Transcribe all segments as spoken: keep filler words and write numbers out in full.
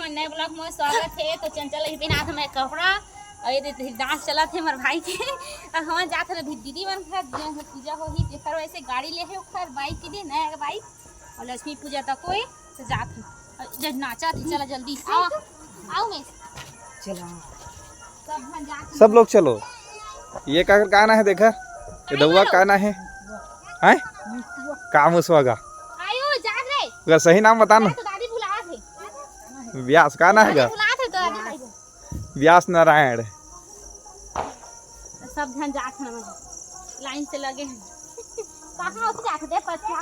नए vlog में स्वागत हे। तो चंचल अभी पहना था मैं कपड़ा, और ये दे-, dance चलत हे मोर भाई के। और हम जात हन अभी दीदी मन घर, जे पूजा होही, जेकर वजह से गाड़ी ले हे ओकर bike के दिन, नया bike, और लक्ष्मी पूजा तक कोई तो जात हन। और जब नाचत हे, चला जल्दी आओ, आओ मैं। चला। सब हम जात हन। सब लोग चलो। ये का गाना है, देखा, ये दउआ का गाना है, हैं? का मुसवा गा? आयो, जात रे। ओकर सही नाम बता ना। मैं तो दादी बुलावत हे। व्यास का ना हे गा? बुलावत हे तो दादी भाई। व्यास नारायण। सब झन जात हन, line से लगे हन। कहाँ होत जात दे पछा।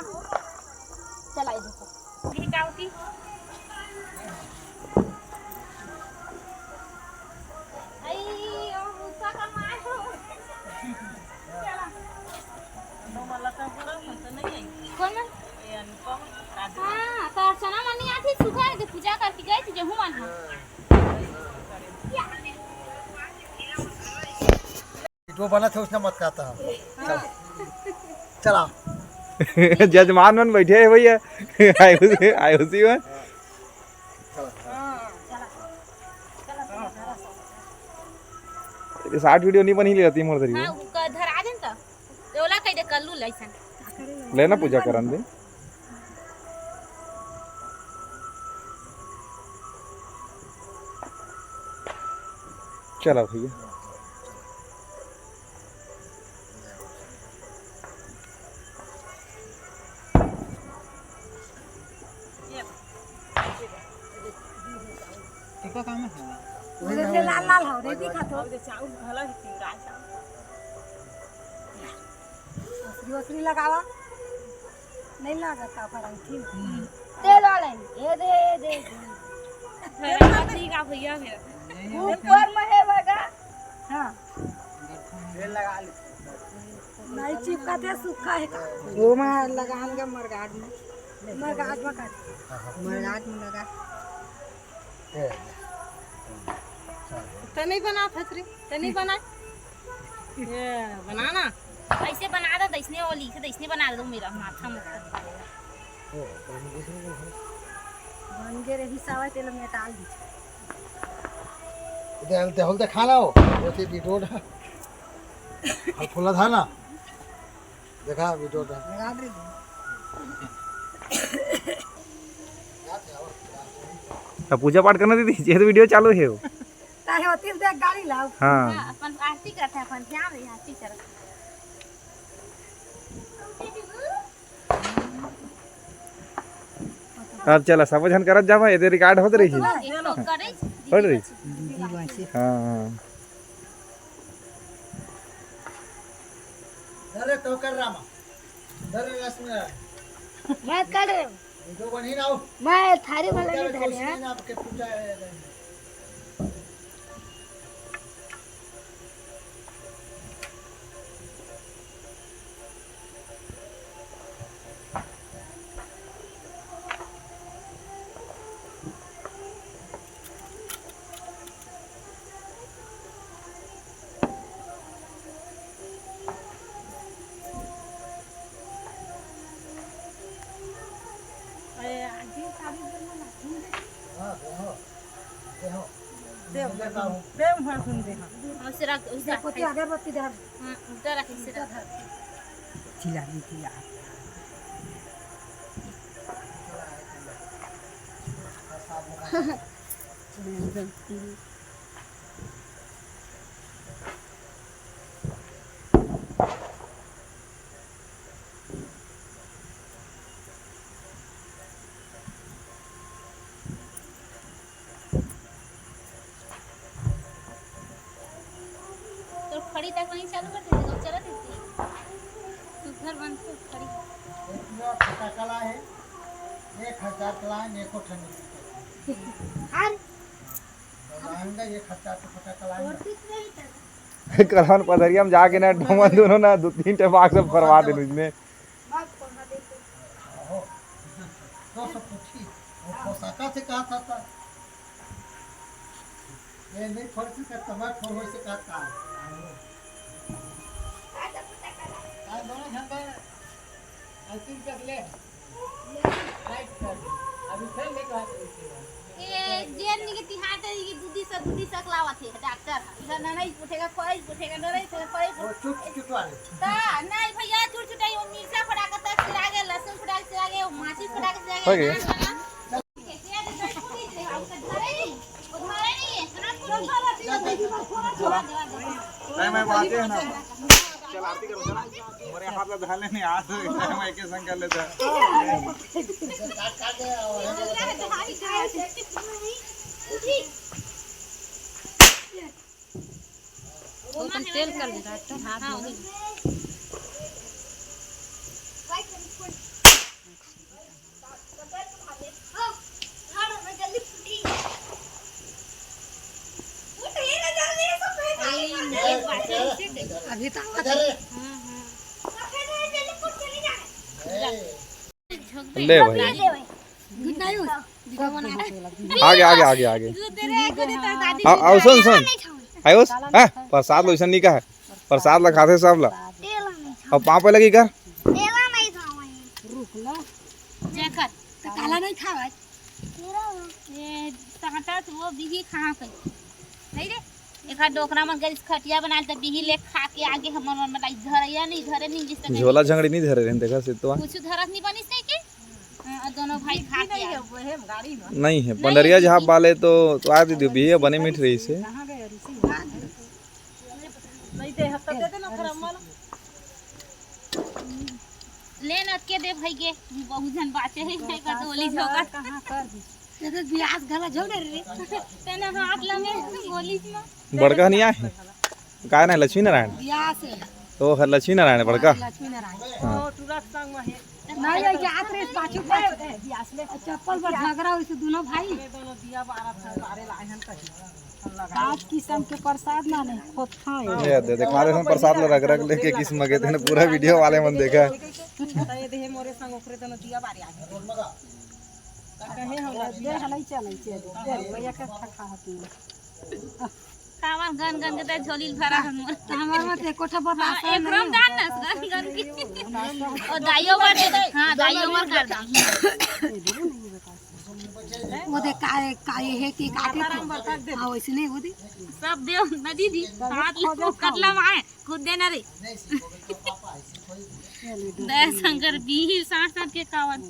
चला इधर से। ये का होती? आई, ओ ऊपर का मार हो। चला। कौन मन? हाँ, तो अर्चना मन नहीं आती, सुबह के पूजा करके गए थे, जेहू मन हाँ। जो बना था उसने मत खाता। चला। चला। जजमान मन बैठे हे भैया। आयुषी, आयुषी मन। ये short video नहीं बनी लेती मोर तरी। हाँ, उनका धरा देन त। ओला कह दे कल्लू लइसन। लेना पूजा करन दे। चला भैया। टीका काम है। उधर से लाल लाल हो रे, दिखा तो। चाउर घला है, तीन राय चाउर। ओसरी, ओसरी लगावा। नहीं लागत का फरन, ठीक। तेल वाले, ये दे, ये दे, ये दे। तेल वाले। ठीक है भैया, मेरा। ऊपर में है बगा। हाँ। तेल लगा ले। नहीं चिपका थे, सूखा है का? वो में लगान का मरगाट में। मरगाट में काट। मरगाट में लगा। ते नहीं बना फसरी, ते नहीं बना। ये बनाना। ऐसे बना दे, दैसने वाली, इसे दैसने बना दे, मेरा माथा मुक्का। बन गे रही सावा, तेल में डाल दी। इधर हलते हलते खाना हो, वो से video ना। फल फूला था ना। देखा video ना। लगा दे। अब पूजा पाठ करना दीदी, ये तो video चालू है वो। ताहे होती देख गाड़ी लाओ। हाँ। हाँ, अपन आरती करते हैं, अपन ध्यान रही आरती करत। अब चला, सब झन करत जावा, एदे record होत रही। तो एक तो करे, होत रही। दीदी बची। हाँ, हाँ। अरे तो कर रामा। अरे लक्ष्मी। मैं कर रही हूँ। जो बनी ना हो। मैं थारी वाला नहीं धरे, हाँ? आपके पूजा है। अरे, आजी साड़ी बोलना ना, सुन दे। हाँ, हाँ। देव, देव, हाँ, सुन दे, हाँ। और सिरा, उसका देखो, अगरबत्ती डाल। हाँ, उधर रख, सिरा। चिल्ला, चिल्ला। तो खड़ी तक नहीं चालू कर देते, तो चला देते। सुघर बन तो खड़ी। इतना फटाका ला है, एक हजार का ला है, एको ठंडी। हर तो लाएंगे, एक हजार का फटाका लाएंगे। करहन पथरिया में जाके ना, डोमन दोनों ना, दो तीन ठे बाग सब फरवा देन उसने। आहो। तो सब पूछी, वो पोशाका से कहा था, था। ये नहीं फर्क से कहा, तमार फर्क से कहा था। आज दोनों झंडा, आज तीन कर ले। Right कर दे। अभी फिर लेके आ सकते हो। ये जे डॉक्टर, इधर ना नहीं उठेगा, कोई उठेगा ना नहीं, कोई वो चुट चुट वाले। ता नहीं भैया, चुट चुट वो मिर्चा फटाक तक सिरा गए, लहसुन फटाक सिरा गए, वो माचिस फटाक सिरा गए। नहीं, मैं बातें है ना। चल, आरती करो, चला। मोरे हाथ ला धर लेने, हाथ मैं एक संग कर लेता। वो तो तेल कर दे रहा है, हाथ में। अभी तो आवत है। ले भाई। आगे, आगे, आगे, आगे। आओ, सुन, सुन। आयुष, हाँ, प्रसाद लो, ऐसा नहीं कहा। प्रसाद ला खाथे सब ला। अउ पाँव पे लगी कर। काला नहीं खावा। ये टाटा तो वो बिही खा के। नहीं रे। एका डोकरा मन गइस खटिया बनाए त बिही ले खा के आगे हमर मन ला धरैया नहीं धरे नहीं जिस तक। झोला झंगड़ी नहीं धरे रहन, देखा से तो। कुछ धरत नहीं बनिस नहीं के। हाँ, दोनों भाई खा के आ। नहीं है, पंडरिया झाप वाले तो, तो आ दीदी बिही बने मीठ रही से। नहीं दे, हफ्ता दे देना, फिर अम्मा ला। ले न के दे भाई के, बहुत झन बाचे है, नहीं कर तो ओली झोंका। कहाँ कर दी? ये तो ब्यास गला झोंक रे। तेने हाथ लगे, ओली ना। बड़का नहीं आए? काय ना, लक्ष्मी नारायण? ब्यास है। ओ, हर लक्ष्मी नारायण बड़का? लक्ष्मी नारायण। हाँ। ओ, टूरा के संग में है। नहीं, ये जात रे, पाछू पे। ब्यास ले। चप्पल पर झगड़ा होइसे दोनों भाई। ये दोनों दिया बारह था, बारे लाए हन कहीं। पाँच किस्म के प्रसाद ना नहीं, खोथा है। ये दे, देखा दे, हम प्रसाद ला रख, रख लेके किस मगे थे ना, पूरा वीडियो वाले मन देखा। ये दे, मोरे संग ओकरे दोनों दिया बारे आ गए। कहे हम दे हलाई चलाई चली। दे भैया के खा खा हती। कावर गन गन के दे झोली भरा हम। हमार मत एको ठा बात हाँ, आसान एक नहीं। रमजान ना, गन गन की। ओ दाइयो बाटे, हाँ, दाइयो मर कर दा। वो दे काय, काय है कि काटे थे। हाँ, वैसे नहीं, वो दे। सब देव नदी दी, हाथ ले कतला माए, खुद देना रे। दया शंकर बिही साठ साठ के खावन।